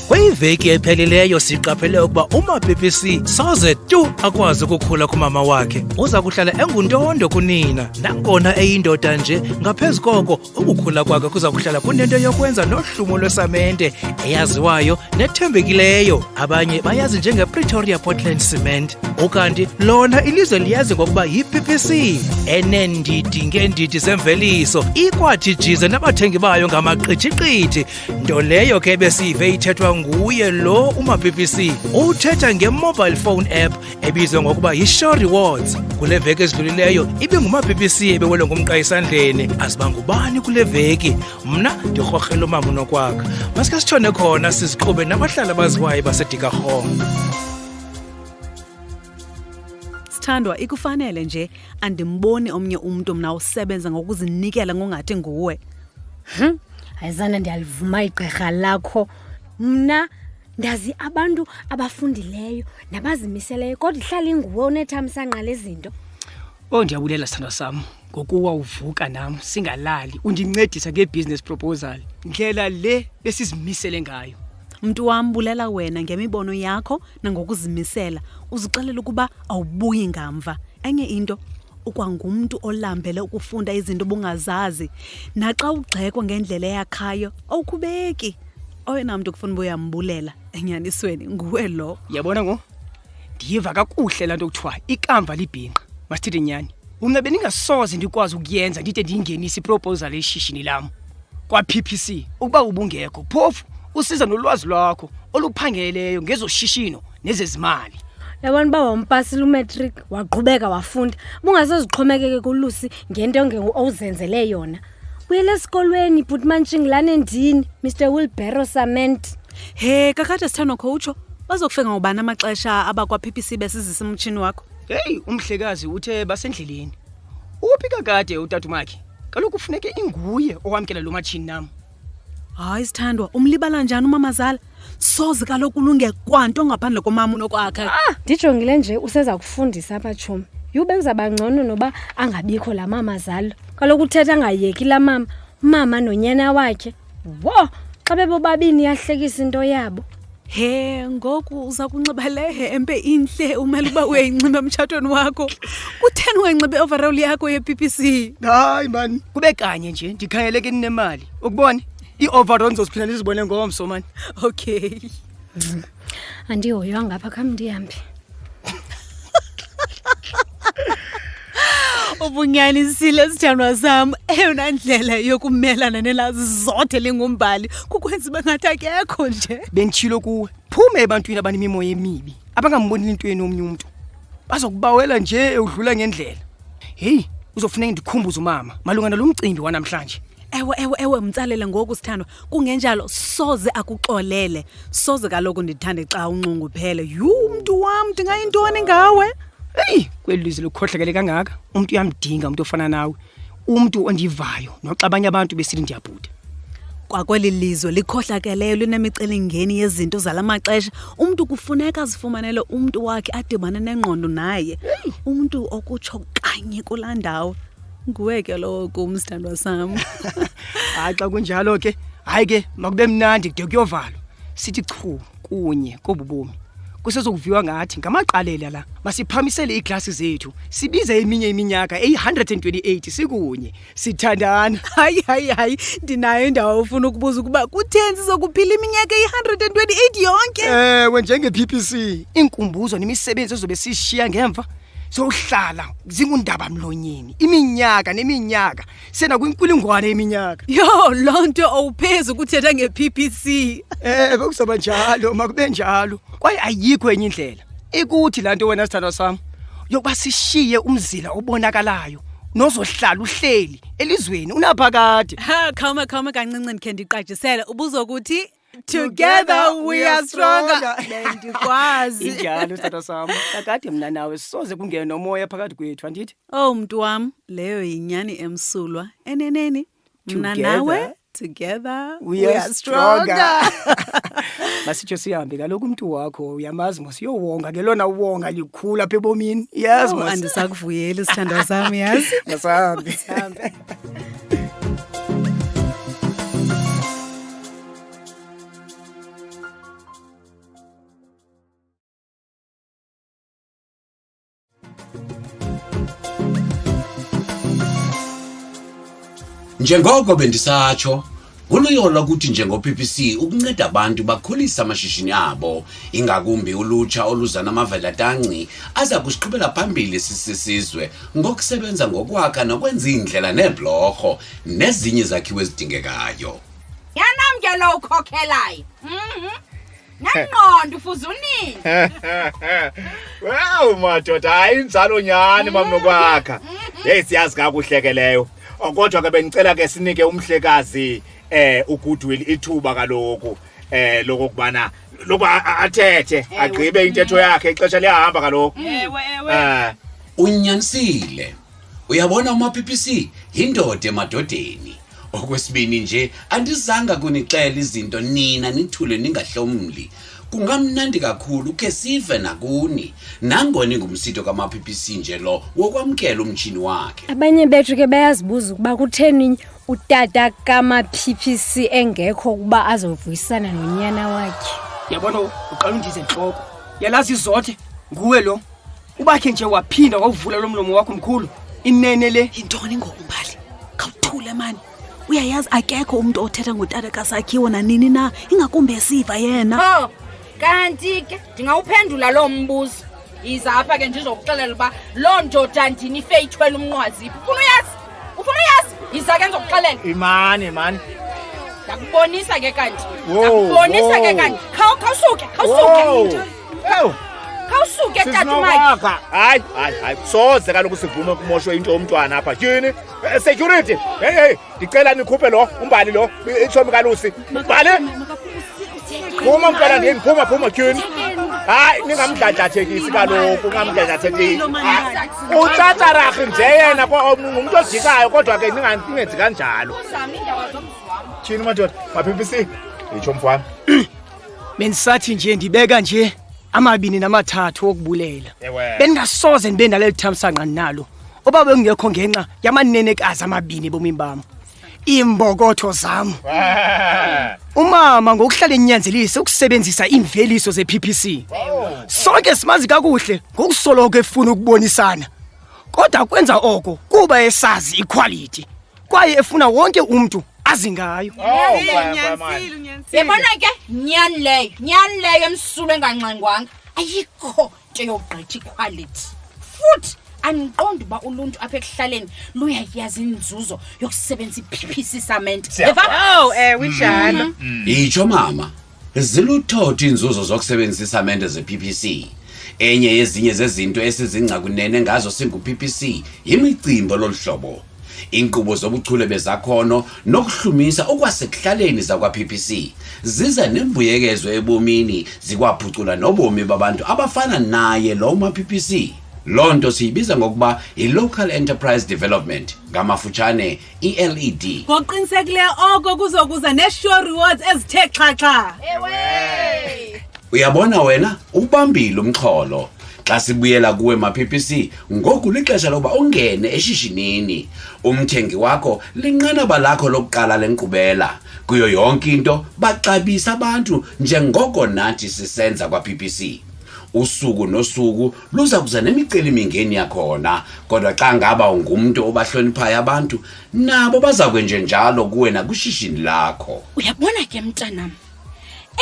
Kwiveki ephelileyo siqaphele ukuba uMaPPC soze tu akwazi ukukhula kumama wakhe. Uza kuhlala enguntondo kunina nangona eyindoda nje. Ngaphezu koko, ukukhula kwakhe kuza kuhlala kunento yokwenza nohlumo lwesamente eyaziwayo nethembekileyo. Abanye bayazi njengePretoria Portland Cement. Ukanti lona ilizwe liyazi ngokuba yi-PPC eneendidi ngeendidi zemveliso, ikwathi jize nabathengi bayo ngamaqithiqithi. Nto leyo ke besiyive ithethwa nguye lo umaPPC. Uthetha nge-mobile phone app ebizwa ngokuba yi-Show Rewards. Kule veki ezidlulileyo ibingumaPPC ebewelwe ngumqa esandleni. Aziba ngubani kule veki? Mna ndirhorhela umama uNokwakha. Masike sitshone khona siziqhube nabahlali abaziwayo baseDikarhong. Sithandwa, ikufanele nje andimboni omnye umntu mna usebenza ngokuzinikela ngongathi nguwe. Ayizana, ndiyalivuma igqirha lakho. Mna ndazi abantu abafundileyo nabazimiseleyo, kodwa ihlala inguwe onethamsanqa lezinto. Oh, ndiyabulela sithandwa sam ngokuwa uvuka nam singalali undincedisa nge-business proposal ndlela le besizimisele ngayo. Mntu wam, bulela wena ngemibono yakho nangokuzimisela. Uzixelela ukuba awubuyi ngamva. Enye into, ukwangumntu olambele ukufunda izinto obungazazi. Naxa ugxekwa ngendlela eyakhayo, awukhubeki. Oyena mntu kufuna uba uyambulela enyanisweni nguwe lo. Yabona ngo, ndiyiva kakuhle laa nto kuthiwa ikamva libhinqa. Masithethe nyani, mna bendingasoze ndikwazi ukuyenza ndide ndiyingenise iproposal yeshishini lam kwa-PPC ukuba ubungekho. Phofu usiza nolwazi lwakho oluphangeleyo ngezoshishino nezezimali. Yabona uba wampasile umatric, waqhubeka wafunda, bungasezixhomekeke kuLucy ngento owuzenzele yona. Buyela esikolweni, bhuti Mantshingilane ndini, Mr Wilbero Cement. He, kakade sithandwa, khowutsho, bazokufika ngobani amaxesha abakwa-PPC besizisa umtshini wakho? Heyi, umhlekazi uthe basendleleni. Uphi kakade utatumakhe? Kaloku kufuneke inguye owamkela lo matshini nam. Hayi sithandwa, umlibala njani umamazala? Soze kaloku ulunge kwanto ngaphandle komama uNokwakha. Ndijongile nje useza kufundisa apha, tshomi. Yhu, bekuzawuba ngcono noba angabikho laa mamazala. Kaloku uthetha angayeki laa mama, umama nonyana wakhe. Wo, xa bebobabini iyahlekisa into yabo. He, ngoku uza kunxiba le hempe intle umele uba uyayinxiba emtshatweni wakho. Kutheni unganxibi i-overall yakho ye-PPC? Hayi mani, kube kanye nje ndikhangeleke ninemali. Ukubone ii-overall ndizoziphinda ndizibone ngomso mani. Okay. Andihoywanga apha, kham ndihambe. Ubunyanisile sithandwa sam, eyona ndlela yokumelana nelazothe lingumbali kukwenza uba ngathi akekho nje. Benditshilo kuwe, phume ebantwini abanemimoya emibi, abangamboneli intweni omnye umntu. Bazokubawela nje udlula ngendlela. Heyi, uzofuneka ndikhumbuze umama malunga nalo mcimbi wanamhlanje. Ewe, ewe, ewe, mtsalele ngoku sithandwa, kungenjalo soze akuxolele. Soze kaloku ndithande xa unxunguphele. Yhu, mntu wam, ndingayintoni ngawe? Eyi, kweli lizwe likhohlakele kangaka, umntu uyamdinga umntu ofana nawe, umntu ondivayo noxa abanye abantu besithi ndiyabhuda. Kwakweli lizwe likhohlakeleyo linemicelimngeni yezinto zala maxesha, umntu kufuneka azifumanele umntu wakhe adibane nengqondo naye, umntu okutsho kanye kulaa ndawo. Nguwe ke lowo kum, sithandwa sam. Hayi, xa kunjalo ke, hayi ke, makube mnandi kude kuyovalwa. Sithi chu kunye kobu bomi. Kusezokuviwa ngathi ngamaqalela la. Masiphamisele iiglasi zethu, sibize eminye iminyaka eyi-128 sikunye, sithandana. Hayi, hayi, hayi, ndinayo indawo ofuna ukubuza ukuba kutheni sizokuphila iminyaka eyi-128 yonke. Ewe, njenge-PPC, iinkumbuzo nemisebenzi ezobe sishiya ngemva zohlala zingundaba mlonyeni iminyaka neminyaka, sena kwinkulungwane yeminyaka. Yho, loo nto awuphezi ukuthetha nge-PPC. Ewe, kuzawuba njalo, makube njalo, kwaye ayikho enye indlela. Ikuthi laa nto wena sithandwa sam yokuba sishiye umzila obonakalayo nozohlala uhleli elizweni unaphakade. Ha, khawume, khawume kancinci, ndikhe ndiqajisele. Ubuzokuthi together we are stronger. Bendikwazi. Injalo sithandwa sam, kakade mna nawe soze kungene nomoya phakathi kwethu, andithi? Oh, mntu wam, leyo yinyani emsulwa. Eneneni, mna Together nawe Together We are stronger. Masitsho sihambe kaloku, umntu wakho uyamazi mos, uyowonga ke lona wonga likhulu apha ebomini, yazi Oh, mos. Andisakuvuyeli sithandwa sam, yazi. Masihambe. Njengoko bendisatsho, kuluyolo kuthi njengo-PPC ukunceda abantu bakhulise amashishini abo, ingakumbi ulutsha oluza namavelatanci aza kusiqhubela phambili sisisizwe ngokusebenza ngokwakha nokwenza iindlela neebhlorho nezinye izakhiwo ezidingekayo. Yanam ke lo ukhokhelayo. Nangqondo ufuze unini. Wow madoda, hayi injalo nyhani mamnokwakha. Hey, siyazi kakuhle ke leyo. Oh, kodwa ke bendicela ke sinike umhlekazi uGoodwill ithuba kaloku lokokubana lokuba athethe agqibe intetho yakhe, ixesha liyahamba kaloku. Ewe, ewe. Unyanisile. Uyabona uma-PPC yindoda emadodeni. Okwesibini nje, andizanga kunixela izinto nina nithule ningahlomli. Kungamnandi kakhulu khe sive nakuni, nangona ingumsitho kama-PPC nje lo wokwamkela umtshini wakhe. Abanye bethu ke bayazibuza ukuba kutheni utata kama-PPC engekho ukuba azovuyisana nonyana wakhe. Yabona, uqala undize entloko, yalazi izothe nguwe lo ubakhe nje waphinda wawuvula lo mlomo wakho mkhulu, inene le. Yintoni ngoku, Mbali? Khawuthule mani. Uyayazi akekho umntu othetha ngotata kaSakhiwo nanini na, ingakumbi esiva yena. Oh, kanti ke ndingawuphendula loo mbuzo. Yiza apha ke ndizokuxelela uba loo ndoda ndini ife ithwele umnqwazi iphi. Ufuna uyazi? Ufuna uyazi? Yiza ke ndizokuxelela. Imani, mani. Ndakubonisa ke kanti. Wow, Ndakubonisa ke wow. kanti. Khawusuke, khawusuke. Ewu. Khawusuke tata uMike. Sisinokwakha. Hayi, hayi, hayi. Soze kaloku sivume kumoshwe into yomntwana apha. Tyhini. Security. Hey, hey, ndicela nikhuphe lo umbali lo, itshomi kaLusi. Mbali. Phuma mntwana ndini, phuma, phuma tyhini. Hayi, ningamdladlathekisi kaloku, ningamdladlathekisi. Utsatsararhi nje yena, ngumntu ojikayo, kodwa ke ningenzi kanjalo. Uzame iindaba zomzi wam. Tyhini madoda, ma-PPC. Itsho mfana. Bendisathi nje ndibeka nje amabini namathathu okubulela. Ewe. Bendingasoze ndibe naleli thamsanqa ndinalo oba bekungekho ngenxa yamanenekazi amabini ebomini bam, iimbokotho zam. Umama ngokuhlala enyanzelise ukusebenzisa iimveliso ze-PPC. Sonke simazi kakuhle ngokusoloko efuna ukubonisana, kodwa kwenza oko kuba esazi ikhwaliti kwaye efuna wonke umntu azi ngayo. Yabona ke, nyani leyo, nyani leyo emsulwa engangxengwanga. Ayikho nto yogqitha ikhwalithi. Futhi andiqondi uba uluntu apha ekuhlaleni luyayazi inzuzo yokusebenzisa i-PPC samente. Yeva? Oh, ewe injalo. Itsho mama, ziluthotho iinzuzo zokusebenzisa isamente ze-PPC. Enye yezinye zezinto esizingca kunene ngazo singu-PPC yimicimbi lolu hlobo. Inkqubo zobuchule bezakhono nokuhlumisa okwasekuhlaleni zakwa-PPC ziza nembuyekezo ebomini, zikwaphucula nobomi babantu abafana naye lo ma-PPC. Loo nto siyibiza ngokuba yi-Local Enterprise Development, ngamafutshane i-LED. Ngokuqinisekileyo oko kuzokuza nee-sure rewards ezithe xhaxha. Uyabona wena, ubambile umxholo. Xa sibuyela kuwe ma-PPC, ngoku lixesha lokuba ungene eshishinini. Umthengi wakho linqanaba lakho lokuqala lenkqubela. Kuyo yonke into baxabisa abantu njengoko nathi sisenza kwa-PPC. Usuku nosuku luza kuza nemicelimingeni yakhona, kodwa xa ngaba ungumntu obahloniphayo abantu, nabo baza kwenjenjalo kuwe nakwishishini lakho. Uyabona ke mntanam,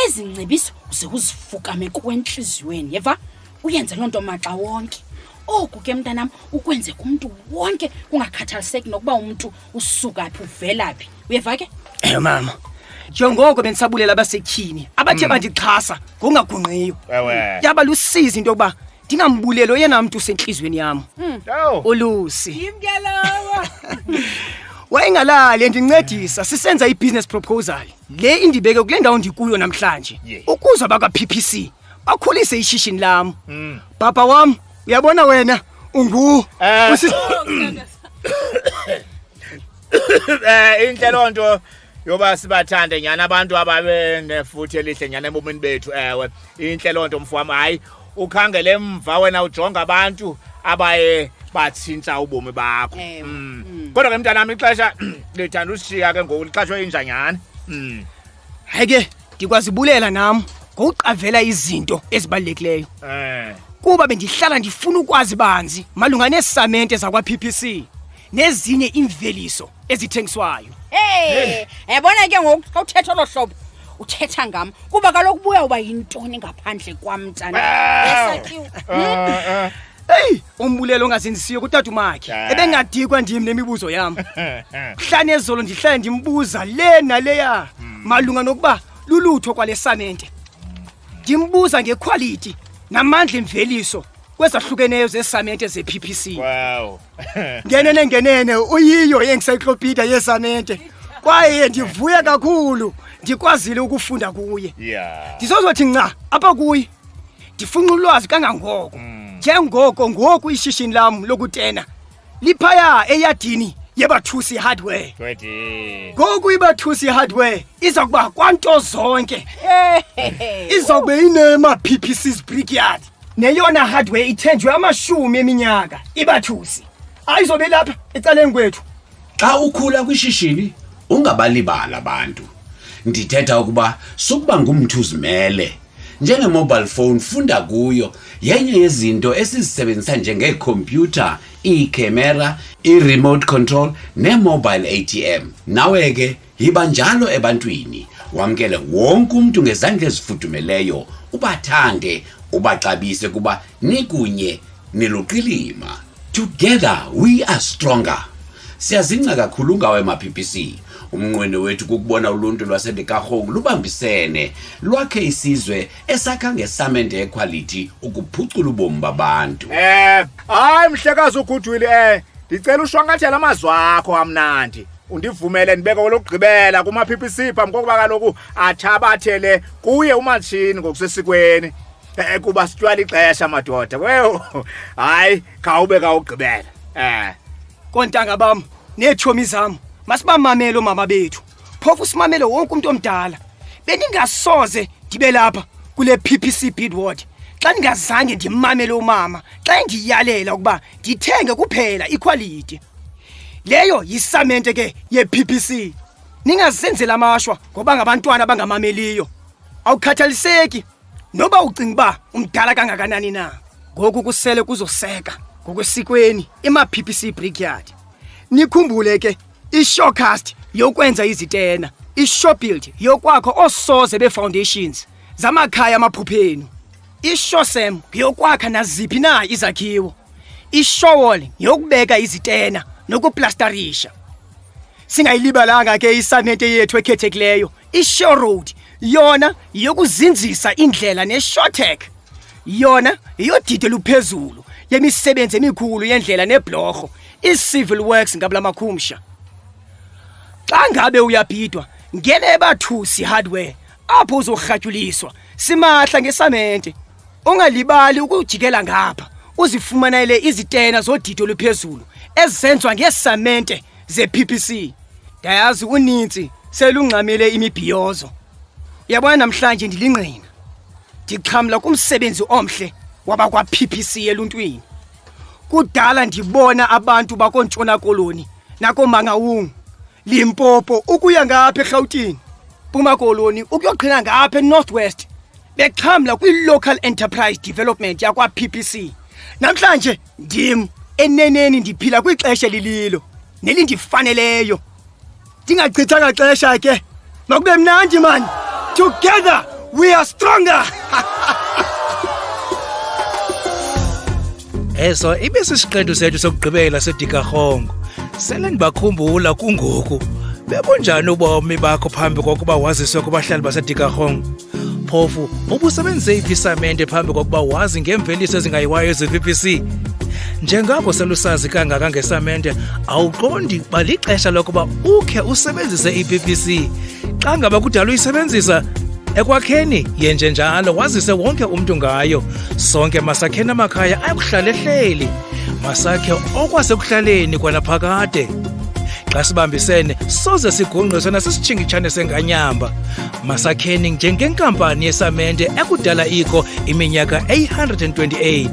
ezi ngcebiso uze uzifukame kuwe entliziyweni, yeva? Uyenze loo nto maxa wonke. Oku ke mntanam ukwenze kumntu wonke, kungakhathaliseki nokuba umntu usuka phi, uvela phi. Uyeva ke? Ewe mama, njengoko bendisabulela abasetyhini abathe bandixhasa ngokungagungqiyo. Ewe. Yaba lusizi into yokuba ndingambuleli oyena mntu usentliziyweni yam, Ewu. uLusi. Yim ke lowo. Wayengalali endincedisa sisenza i-business proposal le indibeke kule ndawo ndikuyo namhlanje, ukuze abakwa-PPC bakhulise ishishini lam. Bhabha wam, uyabona wena ungu Intle loo nto Yoba sibathande nyhani abantu ababenefuthe elihle nyhani ebomini bethu. Ewe, intle loo nto mfo wam. Hayi, ukhangele emva wena ujonga abantu abaye batshintsha ubomi bakho. Ewe. Kodwa ke mntanam, ixesha lithanda usishiya ke ngoku, lixhatshwe inja nyhani. Hayi ke, ndikwazibulela nam ngokuqavela izinto ezibalulekileyo. Kuba bendihlala ndifuna ukwazi banzi malunga neesamente zakwa-PPC nezinye iimveliso ezithengiswayo. Hey, yabona ke ngoku xa uthetha olo hlobo uthetha ngam, kuba kaloku buya uba yintoni ngaphandle kwam, mntana? Esakhiwo. Eyi, umbulelo ongazenzisiyo kutata umakhe ebengadikwa ndim nemibuzo yam. Mhla nezolo ndihlale ndimbuza le naleya malunga nokuba lulutho kwale samente. Ndimbuza ngekhwaliti namandla emveliso kwezahlukeneyo zesamente ze-PPC. Wow. Ngenene ngenene uyiyo i-encyclopedia yesamente, kwaye ndivuya kakhulu ndikwazile ukufunda kuye. Ndizozothi nca apha kuye ndifunxa ulwazi kangangoko, njengoko ngoku ishishini lam lokutena liphaya eyadini yeBathusi Hardware. Kwedi. Ngoku iBathusi Hardware iza kuba kwanto zonke, izawube inema-PPC's Brickyard neyona hardware ithenjwe amashumi eminyaka. IBathusi ayizobe lapha ecaleni kwethu. Xa ukhula kwishishini ungabalibala abantu. Ndithetha ukuba sukuba ngumntu uzimele. Njenge-mobile phone, funda kuyo. Yenye yezinto esizisebenzisa njengeekhompyutha, iikhemera, i-remote control ne-mobile ATM. Nawe ke yiba njalo ebantwini, wamkele wonke umntu ngezandla ezifudumeleyo, ubathande, ubaxabise, kuba nikunye niluqilima. Together we are stronger. Siyazingca kakhulu ngawe ma-PPC. Umnqweno wethu kukubona uluntu lwaseDikarhong lubambisene, lwakhe isizwe esakha ngesamente yekhwalithi ukuphucula ubomi babantu. Hayi mhlekazi uGoodwill, ndicela ushwankathela amazwi akho amnandi. Undivumele ndibeke kwelokugqibela kuma-PPC phambi kokuba kaloku athabathele kuye umatshini ngokusesikweni. Kuba sitywala ixesha madoda. Wewu, hayi khawube kawugqibela. Kontanga bam neetshomi zam, masibamamele oomama bethu, phofu simamele wonke umntu omdala. Bendingasoze ndibe lapha kule PPC bidward xa ndingazange ndimamele umama xa endiyalela ukuba ndithenge kuphela ikhwaliti. Leyo yisamente ke ye-PPC. Ningazenzeli amashwa ngoba ngabantwana abangamameliyo. Awukhathaliseki noba ucinga uba umdala kangakanani na. Ngoku kusele kuzoseka ngokwesikweni ema-PPC Brickyard. Nikhumbule ke iShowcast yokwenza izitena, iShowbuild yokwakho oosoze bee-foundations zamakhaya amaphuphenu, iShowsem yokwakha naziphi na izakhiwo, iShowall yokubeka izitena nokuplastarisha. Singayilibalanga ke isamente yethu ekhethekileyo, iShow Road, yona yokuzinzisa indlela, neShowtech yona yodidi oluphezulu yemisebenzi emikhulu yendlela neblorho, i-civil works ngabula makhumsha. Xa ngabe uyabhidwa, ngene eBathusi Hardware apho uzorhatyuliswa simahla ngesamente. Ungalibali ukujikela ngapha uzifumanele izitena zodidi oluphezulu ezenziwa ngeesamente ze-PPC. Ndayazi unintsi selungxamele imibhiyozo. Uyabona, namhlanje ndilingqina, ndixhamla kumsebenzi omhle wabakwa-PPC eluntwini. Kudala ndibona abantu bakoNtshona Koloni nakoMangaung, Limpopo ukuya ngapha eRhawutini, Mpuma Koloni ukuyoqhina ngapha eNorth West, bexhamla kwi-Local Enterprise Development yakwa-PPC. Namhlanje ndim eneneni ndiphila kwixesha elililo nelindifaneleyo. Ndingachithanga xesha ke, makube mnandi mani. Together we are stronger. Eso ibe sisiqendu sethu sokugqibela seDikarhongo. Sele ndibakhumbula kungoku. Bebunjani ubomi bakho phambi kokuba waziswe kubahlali baseDikarhongo? Phofu ubusebenzise iphi isamente phambi kokuba wazi ngeemveliso ezingayiwayo ze-PPC? Njengoko selusazi kangaka ngesamente, awuqondi uba lixesha lokuba ukhe usebenzise i-PPC? Xa ngaba kudala uyisebenzisa ekwakheni, yenje njalo wazise wonke umntu ngayo. Sonke masakheni amakhaya ayakuhlala ehleli, masakhe okwasekuhlaleni kwanaphakade. Xa sibambisene soze sigungqiswe nasisitshingitshane senganyamba. Masakheni njengenkampani yesamente ekudala ikho iminyaka 828.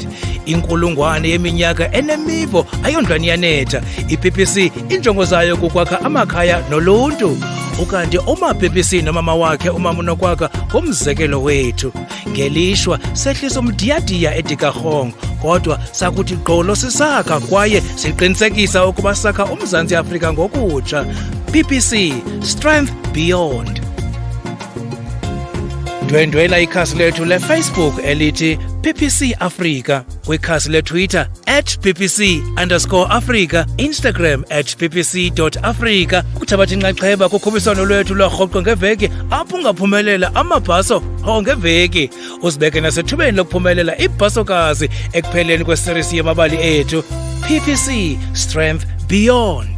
Inkulungwane yeminyaka enemivo ayondlwane iyanetha. I-PPC injongo zayo kukwakha amakhaya noluntu. Ukanti umaPPC nomama wakhe umama uNokwakha ngumzekelo wethu. Ngelishwa sehlisa umdiyadiya eDikarhongo kodwa sakuthi gqolo sisakha kwaye siqinisekisa ukuba sakha uMzantsi Afrika ngokutsha. PPC Strength Beyond. Ndwendwela ikhasi lethu leFacebook elithi PPC Africa, kwikhasi leTwitter at PPC underscore Africa, Instagram at PPC dot Africa. Ukuthabatha inxaxheba kukhuphiswano lwethu lwarhoqo ngeveki apho ungaphumelela amabhaso rhoqo ngeveki. Uzibeke nasethubeni lokuphumelela ibhasokazi ekupheleni kweserisi yamabali ethu. PPC Strength Beyond.